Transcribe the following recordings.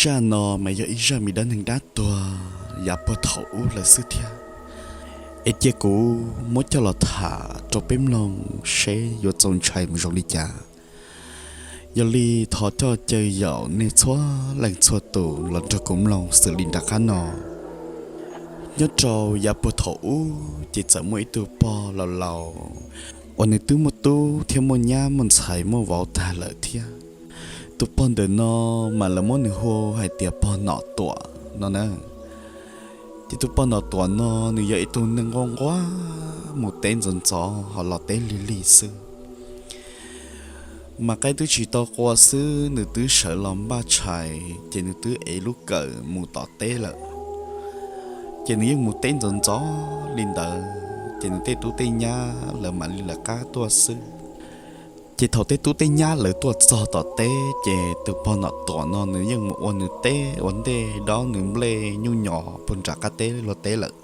Zaj no mas yog ib zaj me dab neeg dab tuag yav puag thaum ub lawm xwb thiab. Es cia kuv muab coj los tham rau peb mloog seb yuav txaus ntshai mus zoo li cas. Yog li thov coj caw yaum nej txhua leej txhua tus los nrog kuv mloog xws li nram qab no. Nyob rau yav puag thaum ub ces txawm muaj ib tug pog laus laus uas nws twb muaj tub thiab muaj nyab muaj ntxhais muaj vauv tag lawm thiab. Tus pog ntawm no mas lawv muab nws hu hais tias pog Nom Tuam no na. Ces tus pog Nom Tuam no nws yog ib tug neeg nquag nquag mus teb ntxov ntxov ho los teb lig lig xwb. Mas qaib twb tsis tau qua xwb nws twb sawv los npaj tshais ces nws twb ev lub kawm mus tom teb lawm. Ces nws yeej mus teb ntxov ntxov li ntawd ces nws tej tub tej nyab lawv mam li lawv qab tuaj xwb. Ces thaum tej tub tej nyab lawv tuaj txog tom teb ces tus pog Nom Tuam no nws yeej mus ua nws teb ua ntej dob nws nplej nyuj nyos puag nram qab teb luag teb lawm.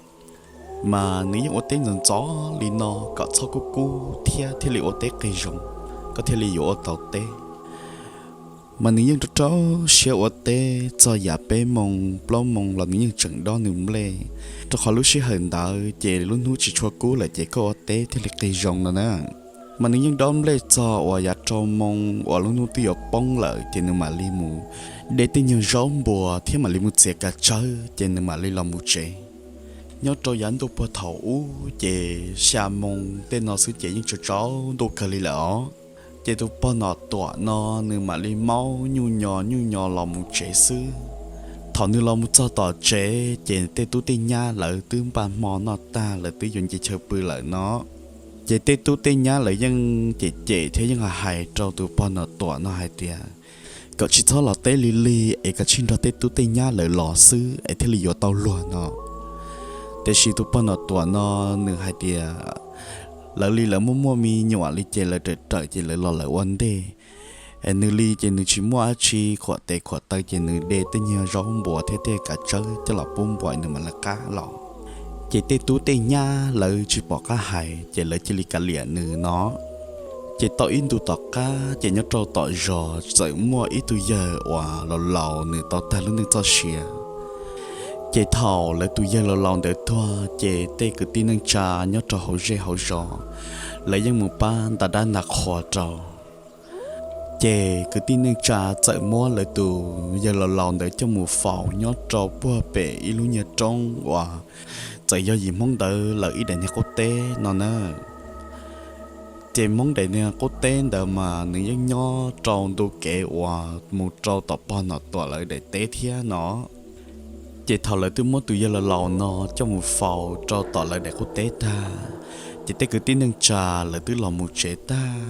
Mas nws yeej ua teb ntxov ntxov li no kom txhob kub kub thiab thiaj li ua teb qig zoo, koj thiaj li yuav ua tau teb. Mas nws yeej rau rau siab ua teb txog yav peb moos plaub moos los nws yeej tseem dob nws nplej, rau qhov lub sij hawm ntawd ces lub hnub tsis tshua kub lawm ces koj ua teb thiaj li qig zoo no na. Mas nws yeej dob nplej txog uas yav rau moos uas lub hnub twb yuav poob lawm ces nws mam li mus de tej nyuag zaub npua thiab mam li mus txiav kav tsawb ces nws mam li los mus tsev. Nyob rau yav ntuj puag thaum ub ces xya moos tej no xwb ces yeej tsaus tsaus ntuj kawg li lawm os. Ces tus pog Nom Tuam no nws mam li maub nyuj nyos nyuj nyos los mus tsev xwb. Thaum nws los mus txog tom tsev ces tej tub tej nyab lawv twb npaj hmo noj tag lawv twb yuav nce chaw pw lawm no. Ces tej tub tej nyab lawv yeej cem cem thiab yeej hais hais rau tus pog Nom Tuam no hais tias kom tsis txhob los teb lig lig es koj tsij nrog tej tub tej nyab lawv los xwb es thiaj li yuav tau luag no. Tiam sis tus pog Nom Tuam no nws hais tias lawv li lawv muaj muaj me nyuam li ces lawv rawm rawm ces lawv los lawv ua ntej. Es nws li ces nws tsis muaj dab tsi khuam tes khuam taw ces nws de tej nyuag zaub npua thiab tej kav tsawb coj los pub npua nws mam lawv qab los. Ces tej tub tej nyab lawv tsis pom qab hais ces lawv cia li kav liam nws no. Ces tau ib ntu tom qab ces nyob rau tom zos txawm muaj ib tug yawg uas laus laus nws tau tag lub neej txoj sia. Ces thaum lawv tus yawg laus laus ntawd tuag ces tej kwv tij neej tsa nyob rau hauv zej hauv zos lawv yeej mus pab nta dab nta qhua rau. Ces kwv tij neej tsa txawm muab lawv tus yawg laus laus ntawd coj mus faus nyob rau puag pem ib lub nyuag roob uas txawm yog yim Hmoob ntawd lawv ib daim niag qub teb no na. Ces Hmoob daim niag qub teb ntawd mas nws yeej nyob rau ntu kev uas mus rau tom pog Nom Tuam lawv daim teb thiab no. Ces thaum lawv twb muab tus yawg laus laus no coj mus faus rau tom lawv daim qub teb tag, ces tej kwv tij neej tsa lawv twb los mus tsev tag.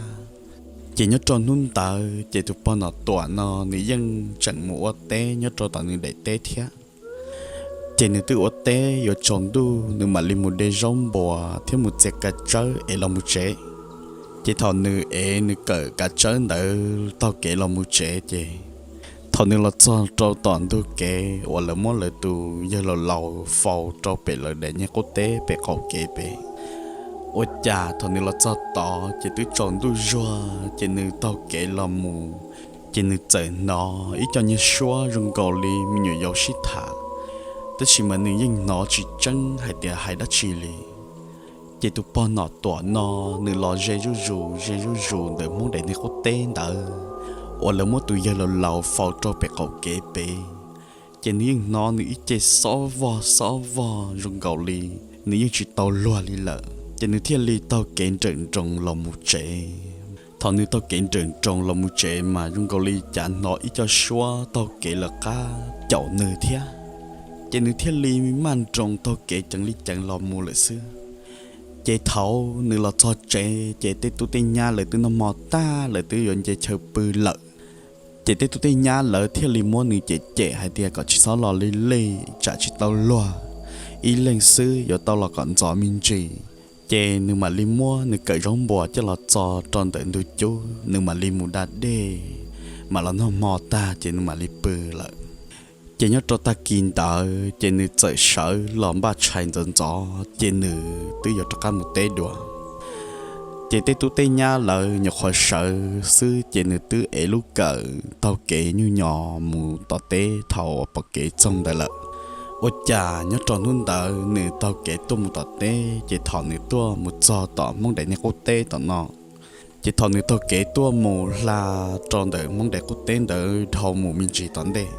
Ces nyob rau hnub ntawd ces tus pog Nom Tuam no nws yeej tseem mus ua teb nyob rau tom nws daim teb thiab. Ces nws twb ua teb yuav tsaus ntuj nws mam li mus de zaub npua thiab mus txiav kav tsawb es los mus tsev. Ces thaum nws ev nws kawm kav tsawb ntawd taug kev los mus tsev ces thaum nws los txog rau tom ntug kev uas lawv muab lawv tus yawg laus laus faus rau pem lawv daim niag qub teb pem qaum kev pem, ua cas thaum nws los txog tod ces twb tsaus ntuj zuag ces nws taug kev los mus, ces nws txawm hnov ib co nyuag suab zoo nkaus li me nyuam yaus sib tham, tab sis mas nws yeej hnov tsis tseeb hais tias hais dab tsi li. Ces tus pog Nom Tuam no nws los ze zuj zus ze zuj zus ntawm Hmoob daim niag qub teb ntawd uas lawv muab tus yawg laus laus faus rau pem qaum kev pem. Ces nws yeej hnov nws ib ce xob vog xob vog zoo nkaus li nws yeej tsis tau luag li lawm, ces nws thiaj li taug kev nrawm nroos los mus tsev. Thaum nws taug kev nrawm nroos los mus tsev mas zoo nkaus li cas hnov ib co suab taug kev lawv qab caum nws thiab. Ces nws thiaj li maj nroos taug kev ceev li ceev los mus lawm xwb. Ces thaum nws los txog tsev ces tej tub tej nyab lawv twb noj hmo tag, lawv twb yuav nce chaw pw lawm. Ces tej tub tej nyab lawv thiaj li muab nws cem cem hais tias kom tsis txhob los lig lig, tsam tsis tau luag, ib leeg xwb yuav tau los kom ntxov me ntsis. Ces nws mam li muab nws kawm zaub npuas coj los txo rau ntawm ntug cub, nws mam li mus da dej, mam los noj hmo tag ces nws mam li pw lawm. Ces nyob rau tag kis ntawd ces nws txawm sawv los npaj tshais ntxov ntxov ces nws twb yuav rov qab mus teb dua. Ces tej tub tej nyab lawv nyuam qhuav sawv xwb ces nws twb ev lub kawm taug kev nyuj nyos mus tom teb thaum uas pom kev txoog ntawd lawm. Ua cas nyob rau hnub ntawd nws taug kev tuaj mus tom teb, ces thaum nws tuaj mus txog tom Hmoob Daim Niag Qub Teb tom no, ces thaum nws taug kev tuaj mus hla rau ntawm Hmoob Daim Qub Teb ntawd dhau mus me ntsis tom ntej,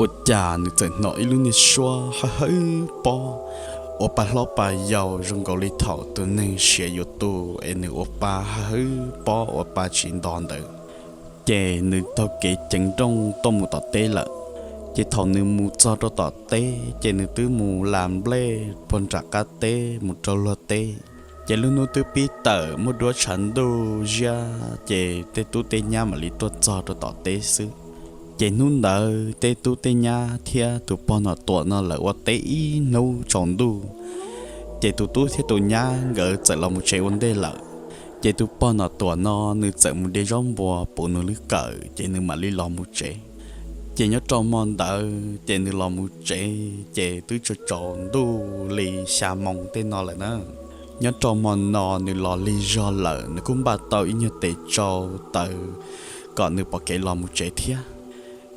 ua cas nws txawm hnov ib lub niag suab hawb hawb pob uas pa hlob pa yau zoo nkaus li thaum tus neeg siav yuav tu es nws ua pa hawb hawb pob uas pa tsis nto ntawd. Ces nws taug kev ceev nrooj tuaj mus tom teb lawm. Ces thaum nws mus txog rau tom teb ces nws twb mus las nplej puag nram qab teb mus rau luag teb. Ces lub hnub twb pib tawm muaj duab tshav ntuj ziab, ces tej tub tej nyab mam li tuaj txog rau tom teb xwb. Ces hnub ntawd tej tub tej nyab thiab tus pog Nom Tuam no lawv ua teb ib hnub tsaus ntuj. Ces tus tub thiab tus nyab nkawd txawm los mus tsev ua ntej lawm. Ces tus pog Nom Tuam no nws txawm mus de zaub npuas puv nws lub kawm ces nws mam li los mus tsev. Ces nyob rau hmo ntawd ces nws los mus tsev ces twb tsaus tsaus ntuj li xya moos tej no lawm na. Nyob rau hmo no nws los lig zog lawm, nws kuj npaj tau ib nyuag tes tsau taws kom nws pom kev los mus tsev thiab.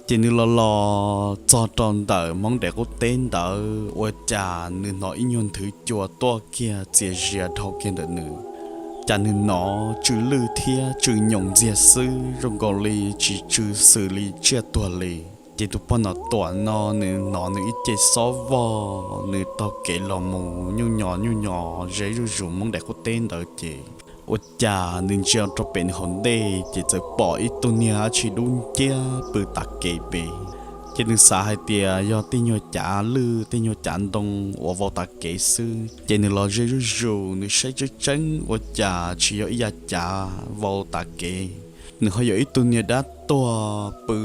Ces nws los los txog rau ntawm Hmoob Daim Qub Teb ntawd, ua cas nws hnov ib nyuag nthwv cua tuaj kiag txias zias dhau kiag ntawm nws. Cas nws hnov tsw lwj thiab tsw nyoos ntxiag xwb, zoo nkaus li tsis tsw xws li tsiaj tuag li. Ces tus pog Nom Tuam no nws hnov nws ib ce xob vog, nws taug kev los mus nyuj nyos nyuj nyos ze zuj zus Hmoob Daim Qub Teb ntawd ces ua cas nws ntsia rau pem nws hauv ntej ces txawm pom ib tug niag dab tsi dub nciab pw tav kev pem. Ces nws xav hais tias yog tej nyuag cav lwj tej nyuag cav ntoo uas vau tav kev xwb, ces nws los ze zuj zus nws saib tseeb tseeb ua cas tsis yog ib yav cav vau tav kev. Nws ho yog ib tug niag dab tuag pw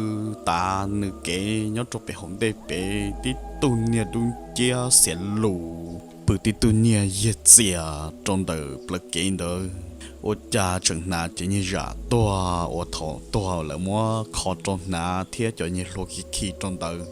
tav nws kev nyob rau pem hauv ntej pem, tib tug niag dub nciab xiav lus pw tib tug niag yiag txias rau ntawm plawv kev ntawd. Ua cas tseem hnav cev niag zam tuag uas thaum tuag lawv muab kho rau hnav thiab cov niag hlua khi khi rau ntawd.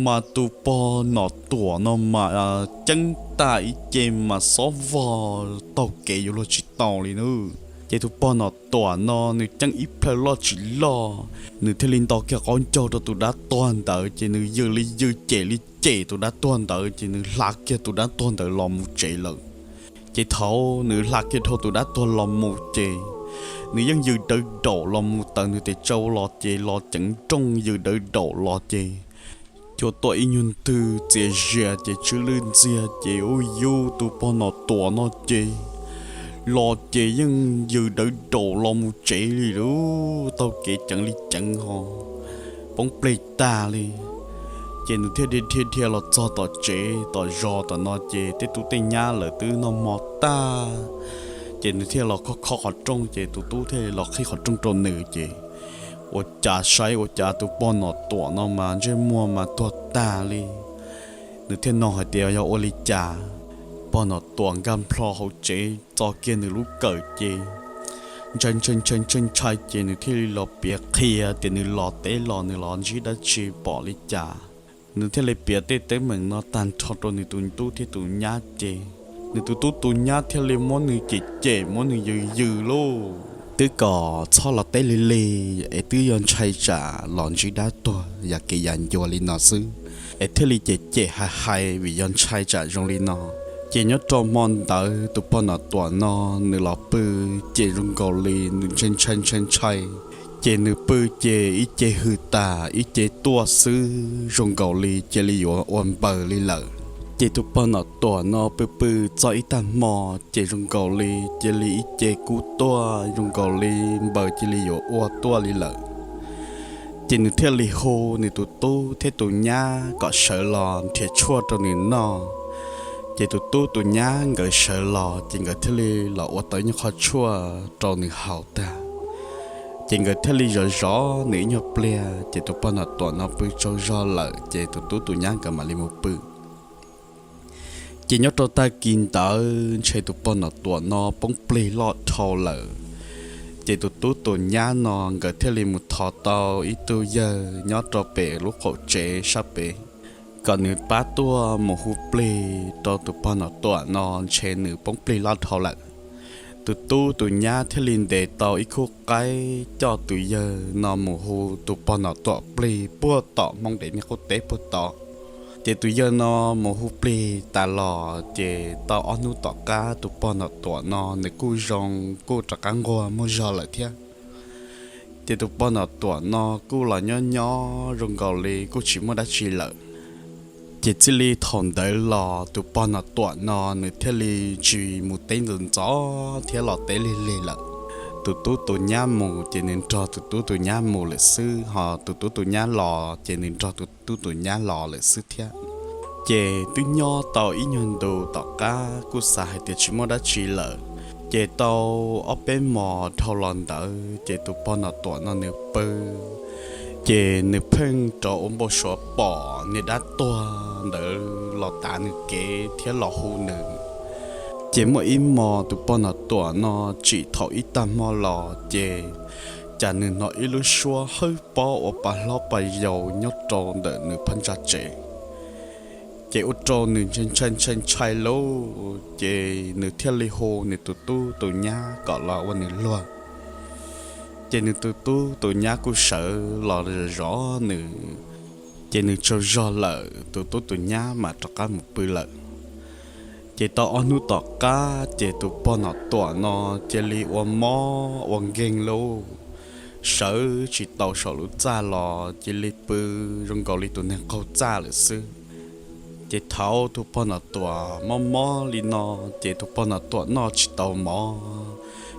Mas tus pog Nom Tuam no mas ceeb tag ib ce mas xob vog taug kev yuav luag tsis tau li nawb. Ces tus pog Nom Tuam no nws ceeb ib plhaw loj tsis loj, nws thiaj li nto kiag qaub ncaug rau tus dab tuag ntawd ces nws yws li yws cem li cem tus dab tuag ntawd ces nws hla kiag tus dab tuag ntawd los mus tsev lawm. Ces thaum nws hla kiag dhau tus dab tuag los mus ces nws yeej yws dawv daum los mus taws nws tes tsau los ces los ceev nrooj yws dawv daum los ces cua tuaj ib nyuag ntwg txias zias ces tsw lwj ntxiag ces ub yus tus pog Nom Tuam no ces los ces yeej yws dawv daum los mus tsev li lub taug kev ceev li ceev ho poob pleg tag li. Ces nws thiaj dhia dhia dhia los txog tom tsev tom zos tom no ces tej tub tej nyab lawv twb noj hmo tag. Ces nws thiaj los khob khob qhov rooj ces tus tub thiaj los qhib qhov rooj rau nws ces ua cas saib ua cas tus pog Nom Tuam no mas ntsej muag mas tuag tag li. Nws thiaj nug hais tias yog ua li cas. Pog Nom Tuam nkag nplho hauv tsev txo kiag nws lub kawm ces ntshai ntshai ntshai ntshai ntshai ces nws thiaj li los piav qhia tias nws los teb los nws los ntsib dab tsi pom li cas. Nws thiaj li piav tej teeb meem no tag nrho rau nws tus tub thiab tus nyab ces nws tus tub tus nyab thiaj li muab nws cem cem muab nws yws yws lauj. Twb kom txhob los teb lig lig es twb yog ntshai tsam los ntsib dab tuag yam kev yam ncua li no xwb, es thiaj li cem cem hais hais vim yog ntshai tsam zoo li no. Ces nyob rau hmo ntawd tus pog Nom Tuam no nws los pw ces zoo nkaus li nws ntshai ntshai ntshai ntshai. Ces nws pw ces ib ce hws tas ib ce tuaj xwb zoo nkaus li cia li yuav ua npaws li lawm. Ces tus pog Nom Tuam no pw pw txog ib tag hmo ces zoo nkaus li cia li ib ce kub tuaj zoo nkaus li npaws cia li yuav ua tuaj li lawm. Ces nws thiaj li hu nws tus tub thiab tus nyab kom sawv los nrhiav tshuaj rau nws noj. Ces tus tub tus nyab nkawd sawv los ces nkawd thiaj li los ua tau ib nyuag qhov tshuaj rau nws haus tag, ces nkawd thiaj li zov zov nws ib nyuag pliag ces tus pog Nom Tuam no pw tsaug zog lawm ces tus tub tus nyab nkawd mam li mus pw. Ces nyob rau tag kis ntawd ntshe tus pog Nom Tuam no poob plig loj dhau lawm. Ces tus tub tus nyab no nkawd thiaj li mus thov tau ib tug yawg nyob rau pem lub qaum tsev sab pem kom nws pab tuaj mus hu plig rau tus pog Nom Tuam no, ntshe nws poob plig loj dhau lawm. Tus tub tus nyab thiaj li ntes tau ib khub qaib coj tus yawg no mus hu tus pog Nom Tuam plig puag tom Hmoob Dev Niaj Qub Teb puag tod. Ces tus yawg no mus hu plig tas los ces tau ob hnub tom qab tus pog Nom Tuam no nws kuj zoo, kuj rov qab nquag muaj zog lawm thiab. Ces tus pog Nom Tuam no kuj los nyob nyob zoo nkaus li kuj tsis muaj dab tsi lawm. Ces txij li thaum ntawd los tus pog Nom Tuam no nws thiaj li tsis mus teb ntxov ntxov thiab los teb lig lig lawm. Tus tub tus nyab mus ces nws nrog tus tub tus nyab mus lawm xwb, ho tus tub tus nyab los ces nws nrog tus tub tus nyab los lawm xwb thiab. Ces twb nyob tau ib nyuag ntu tom qab kuj xav hais tias tsis muaj dab tsi lawm. Ces tau ob peb hmos dhau los ntawd ces tus pog Nom Tuam no nws pw, ces nws pheej rov ua npau suav pom niag dab tuag ntawd los tav nws kev thiab los hu nws. Ces muaj ib hmos tus pog Nom Tuam no tsim thaum ib tag hmo los ces cas nws hnov ib lub suab hawb pob ua pa hlob pa yau nyob rau ntawm nws phab ntsa tsev. Ces ua rau nws ntshai ntshai ntshai ntshai lauj, ces nws thiaj li hu nws tus tub tus nyab kom los ua nws luag. Ces nws tus tub tus nyab kuj sawv los zov nws, ces nws tsaug zog lawm tus tub tus nyab mam rov qab mus pw lawm. Ces tau ob hnub tom qab ces tus pog Nom Tuam no cia li ua mob ua nkeeg lauj, sawv tsis tau saum lub txaj los cia li pw zoo nkaus li tus neeg qaug txaj lawm xwb. Ces thaum tus pog Nom Tuam mob mob li no, ces tus pog Nom Tuam noj tsis tau mov,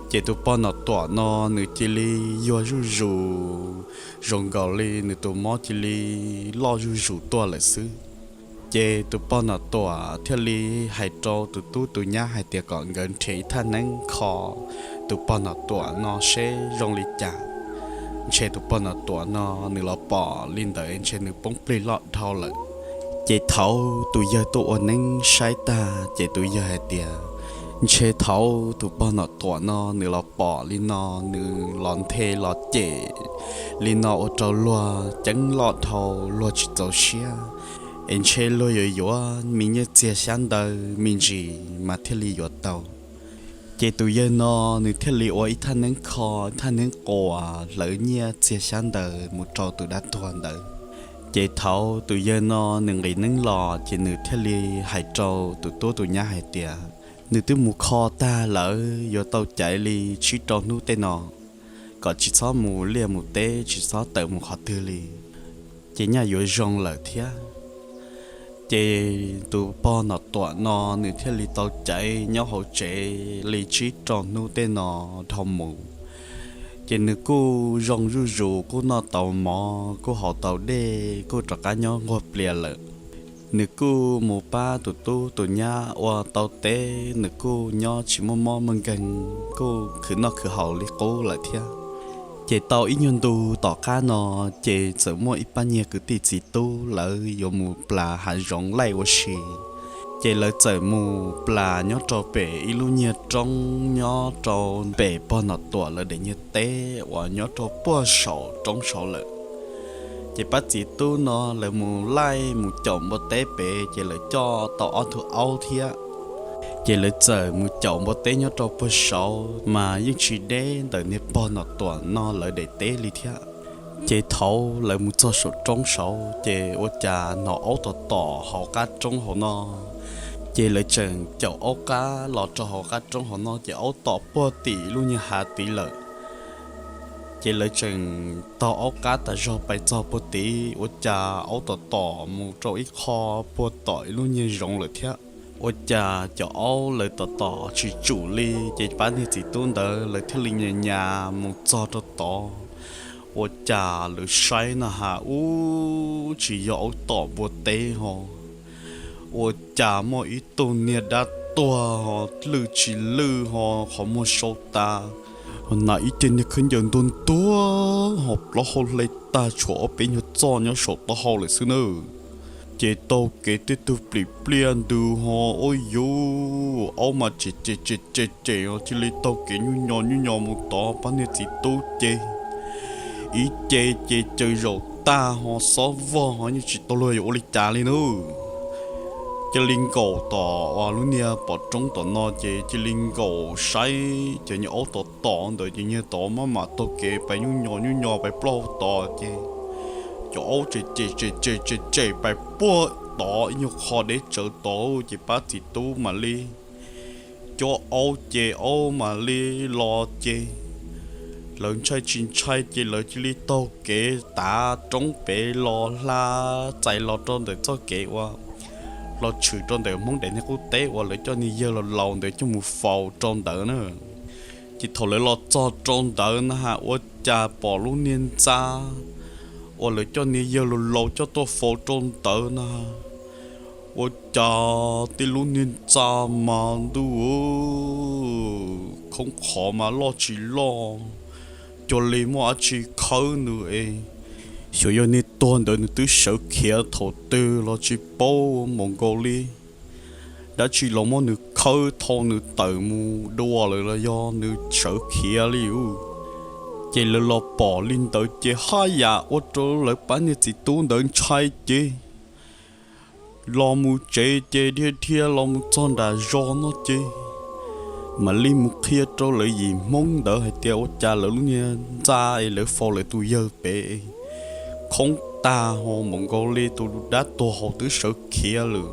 ces tus pog Nom Tuam no nws cia li yuag zuj zus, zoo nkaus li nws tus mob cia li loj zuj zus tuaj lawm xwb. Ces tus pog Nom Tuam thiaj li hais rau tus tub tus nyab hais tias kom nkawd nrhiav ib thaj neeb kho tus pog Nom Tuam no seb zoo li cas, ntshe tus pog Nom Tuam no nws los pom li ntawd ntshe nws poob plig loj dhau lawm. Ces thaum tus yawg tuaj ua neeb saib tag ces tus yawg hais tias ntshe thaum tus pog Nom Tuam no nws los pom li no, nws los nthe los cem li no ua rau luag ceeb loj dhau, luag tsis txaus siab, es ntshe luag yuav yuav me nyiaj txiag xyab ntawv me ntsis mas thiaj li yuav tau. Ces tus yawg no nws thiaj li ua ib thaj neeb kho, thaj neeb quas hlawv nyiaj txiag xyab ntawv mus rau tus dab tuag ntawd. Ces thaum tus yawg no nws nqis neeb los ces nws thiaj li hais rau tus tub tus nyab hais tias nws twb mus kho tag lawm, yuav tau caiv li tsib rau hnub tej no, kom tsis txhob mus liaj mus teb, tsis txhob tawm mus qhov twg li, ces nyaj yuav zoo lawm thiab. Ces tus pog Nom Tuam no nws thiaj li tau caiv nyob hauv tsev li tsib rau hnub tej no dhau mus. Ces nws kuj zoo zuj zus, kuj noj tau mov, kuj haus tau dej, kuj rov qab nyob nquag plias lawm. Nws kuj mus pab tus tub tus nyab ua tau teb, nws kuj nyob tsis muaj mob muaj nkeeg, kuj khwv noj khwv haus li qub lawm thiab. Ces tau ib nyuag ntu tom qab no, ces txawm muaj ib pab niag kwv tij txiv tub lawv yuav mus plas hav zoov laij ua si. Ces lawv txawm mus plas nyob rau pem ib lub niag roob nyob rau pem pog Nom Tuam lawv daim niag teb uas nyob rau puag saum roob saud lawm. Ces pab txiv tub no lawv mus laij mus caum npua teb pem, ces lawv coj tau ob tug aub thiab. Ces lawv txawm mus caum npua teb nyob rau puag saud mas yeej tsis deb ntawm niag pog Nom Tuam no lawv daim teb li thiab. Ces thaum lawv mus txog saum roob saud, ces ua cas hnov aub tom tom hauv qab roob hauv no. Ces lawv tseem caum aub qab los rau hauv qab roob hauv no, ces aub tom puag tim lub niag hav tid lawm. Ces lawv tseem taug aub qab tas zog pais txog puag tid, ua cas aub tom tom mus rau ib qho puag tom ib lub niag zoov lawm thiab. Ua cas cov aub lawv tom tom tsis tsum li, ces pab niag txiv tub ntawd lawv thiaj li nyas nyas mus txog rau tod. Ua cas lawv saib no has ub, tsis yog aub tom npua teb ho, Ua cas muaj ib tug niag dab tuag ho lwj tsis lwj ho qhov muag sau tas, hos ib ce niag khaub ncaws ntuag ntuag ho plaub hau hle tag tshuav ob peb nyuag txoj nyob saum taub hau lawm xwb nawb. Ces taug kev tej tug plim pliaj ntws ho ua yuv aub mas cem cem cem cem cem ho cia li taug kev nyuj nyo nyuj nyo mus tod pab niag txiv tub ces ib ce ces caws zaum tag ho xob vog ho yeej tsis tau luag yuav ua li cas li nawb. Cia li nkaum tom uas lub niag pom roob tom no ces cia li nkaum saib ces niag aub tom tom ntawd ces niag tod maj mam taug kev pais nyuj nyo nyuj nyo pais plaub hau tod ces cov aub cem cem cem cem cem cem pais puag tod ib nyuag qho deb tsawv tod ces pab txiv tub mam li cuab aub ces aub mam li los ces lawv ntshai tsis ntshai ces lawv cia li taug kev tav roob pem los hla txais los rau ntawm txoj kev uas los tshwm rau ntawm Hmoob daim niag qub teb uas lawv coj niag yawg laus laus ntawd coj mus faus rau ntawd na. Ces thaum lawv los txog rau ntawd na has ua cas pom lub niag ntxa uas lawv coj niag yawg laus laus coj tuaj faus rau ntawd na, ua cas tej lub niag ntxa mas ntuj khoob qhov mas loj tsis loj, cuag li muaj dab tsi khawb nws es xyov yog niag tuag ntawd nws twb sawv khiav thaum twg los tsis paub npaum nkaus li. Dab tsi los muab nws khawb thau nws tawm mus dua lawm los yog nws sawv khiav li ub. Ces lawv los pom li ntawd ces haj yam ua rau lawv pab niag txiv tub ntawd ntshai ces los mus tsev ces dhia dhia los mus txog nram zos no ces mam li mus qhia rau lawv yim Hmoob ntawd hais tias ua cas lawv lub niag ntxa es lawv faus lawv tus yawg pem khoob tag ho npaum nkaus li tus dab tuag hauv twb sawv khiav lawm.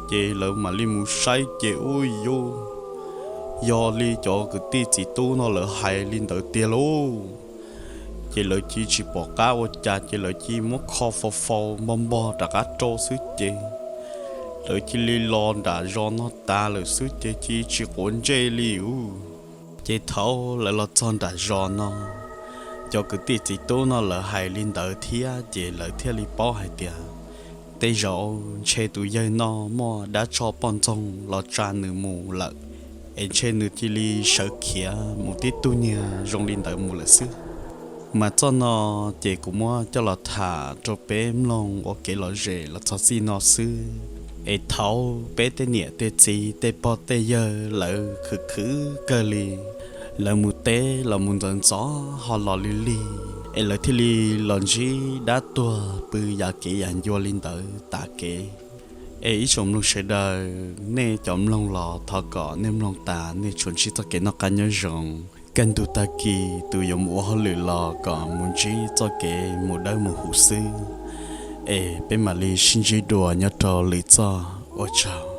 Ces lawv mam li mus saib ces ua yuv yog li cov kwv tij txiv tub no lawv hais li ntawd tiag lauj. Ces lawv cia tsis pom qab ua cas ces lawv cia muab kho faus faus npog npog rov qab rau xwb ces lawv cia li los nram zos no tas lawm xwb ces cia tsis quav ntsej li ub. Ces thaum lawv los txog nram zos no, cov kwv tij txiv tub no lawv hais li ntawd thiab ces lawv thiaj li paub hais tias tej zaum ntshe tus yawg no muaj dab tsho poj ntxoog los tsa nws mus lawm, es ntshe nws cia li sawv khiav mus tib tug niag zoo li ntawd mus lawm xwb. Mas txoj no ces kuv muab coj los tham rau peb mloog ua kev lom zem los txog txij no xwb. Es thaum peb tej niam tej txiv tej pog tej yawg lawv khwv khwv kawg li, lawv mus teb los mus ntxov ntxov ho los lig lig es lawv thiaj li los ntsib dab tuag pw yam kev yam ncua li ntawd tas kev. Es ib tsoom mloog sawv daws, nej cov mloog los thov kom nej mloog tas nej tsuas ntsib txoj kev noj qab nyob zoo. Kaj ntug tag kis tus yuav mus ua hauj lwm los kom mus ntsib txoj kev mus dawb mus huv xwb. Es peb mam li sib ntsib dua nyob rau lwm txoj, ua tsaug.